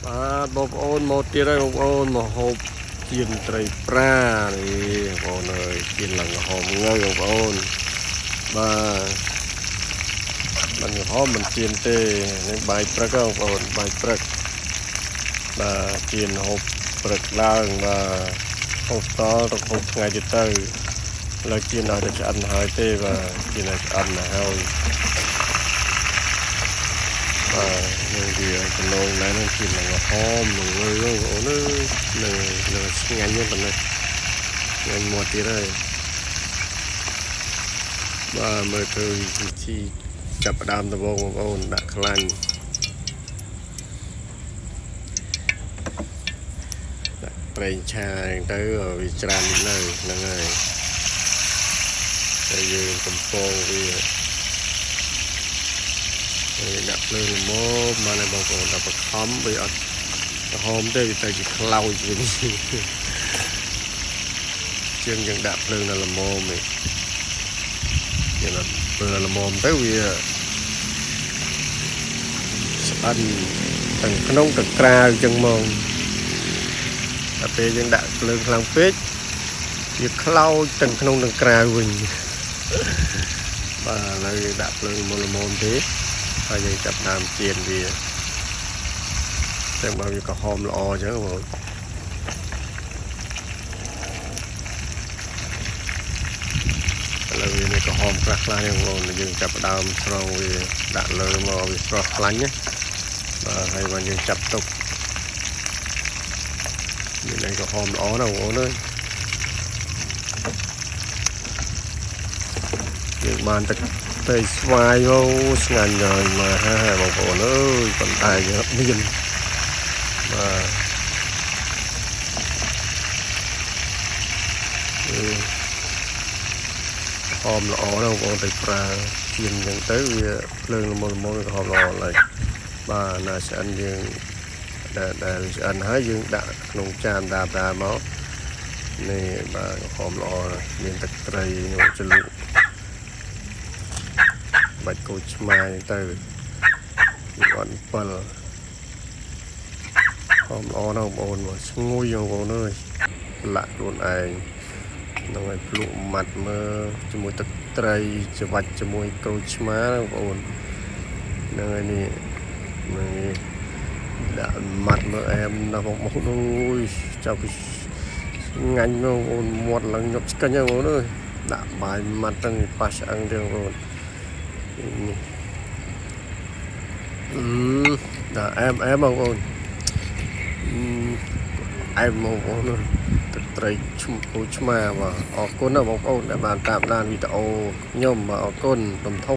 បាទបងប្អូនមកទៀតហើយបងប្អូនមកហូបចៀនត្រីប្រានេះបងប្អូនអើយចៀនឡើងក្រហមងើយបងប្អូនបាទមិនក្រហមមិនចៀនទេនេះបាយព្រឹកហ៎បងប្អូនបាយព្រឹកបាទចៀនហូបព្រឹកឡើងបាទហូបតទៅហូបថ្ងៃទៀតទៅឥឡូវចៀនឲ្យតែឆ្អិនហើយទេបាទចៀនឲ្យឆ្អិនទៅហើយ បាទនឹងវាចំណងដែរនឹងជានឹងហមនឹងងើយបងប្អូនអើយនឹងនឹងឆ្ងាញ់ហ្នឹងប៉ុណ្ណេះឆ្ងាញ់មាត់ទៀតហើយបាទមើលទៅវិធីចាប់ផ្ដើមដំបូងបងប្អូនដាក់ខ្លាញ់ដាក់ប្រេងឆាហ្នឹងទៅវាច្រើននិចនៅហ្នឹងហើយតែយើងកំពងវាហើយដាក់ភ្លើងល្មមបានហើយបងប្អូនដល់បខំវាអត់ក្រហមទេវាទៅជាខ្លោចវិញ ជាងយើងដាក់ភ្លើងដល់ល្មមឯងយើងដាក់ភ្លើងដល់ល្មមទៅវាស្អិនទាំងក្នុងទាំងក្រៅអញ្ចឹងហ្មងតែពេលយើងដាក់ភ្លើងខ្លាំងពេកវាខ្លោចទាំងក្នុងទាំងក្រៅវិញបាទឥឡូវយើងដាក់ភ្លើងមុនល្មមទេហើយយើងចាប់ដើមចៀនវាចឹងបើវាក្រហមល្អអញ្ចឹងបង ឥឡូវវាមានក្រហមខ្លះខ្លះនេះបងប្អូនយើងចាប់ផ្ដើមស្រង់វាដាក់លើមកវាស្រស់ខ្លាញ់ណាបាទហើយបើយើងចាប់ទុកមានអីក្រហមល្អណាស់បងប្អូនអើយយើងបានទឹកត្រីស្វាយអូឆ្ងាញ់ហើយមកហើយបងប្អូនអើយប៉ុន្តែយើងអត់មានបាទអឺ ក្រហមល្អណាស់បងប្អូនទៅប្រើជៀនអញ្ចឹងទៅវាភ្លើងល្មមល្មមក្រហមល្អឡើយបាទណាឆ្អិនយើងដែលដែលឆ្អិនហើយយើងដាក់ក្នុងចានដាបដាមកនេះបាទក្រហមល្អណាស់មានទឹកត្រីនោះជ្រលក់បាច់គោឆ្មាអញ្ចឹងទៅវាអត់7ហមល្អណាស់បងប្អូនមកឈ្ងុយបងប្អូនអើយប្រឡាក់ខ្លួនឯង ហ្នឹងហើយភ្លក់ម៉ាត់មើលជាមួយទឹកត្រីច្បាច់ជាមួយក្រូចឆ្មាបងប្អូនហ្នឹងហើយនេះហ្នឹងហើយដាក់ម៉ាត់មើលអែមណាស់បងប្អូនអើយចាប់ពីងាញ់បងប្អូនមាត់ឡើងញាប់ឆ្កឹញហ្នឹងបងប្អូនអើយដាក់បាយម៉ាត់ហ្នឹងប៉ះឆ្អឹងទៀតបងប្អូននេះអឺដាក់អែមអែមបងប្អូនអឺអែមបងប្អូនអើយ ទឹកត្រីឈ្មោះគោឆ្មាបាទអរគុណណាស់បងប្អូនដែលបានតាមដានវីដេអូខ្ញុំបាទអរគុណធំធំ។